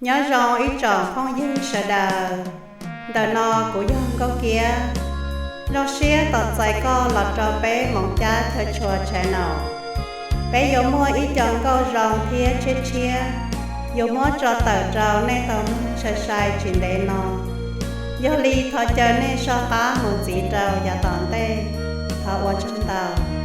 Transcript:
Nyob zoo ib tsoom phooj ywg sawv daws, ntawm no kuv yog Nkauj Kiab. Zoo siab tos txais koj los rau peb Moos Cab Chaw Tshua channel. Peb yuav muaj ib co nkauj zoo thiab tshiab tshiab yuav muab tso tawm rau nej tau mloog sai sai tsis ntev no. Yog li thov caw nej soj qab mus ntxiv rau yav tom ntej. Thov ua tsaug ntau.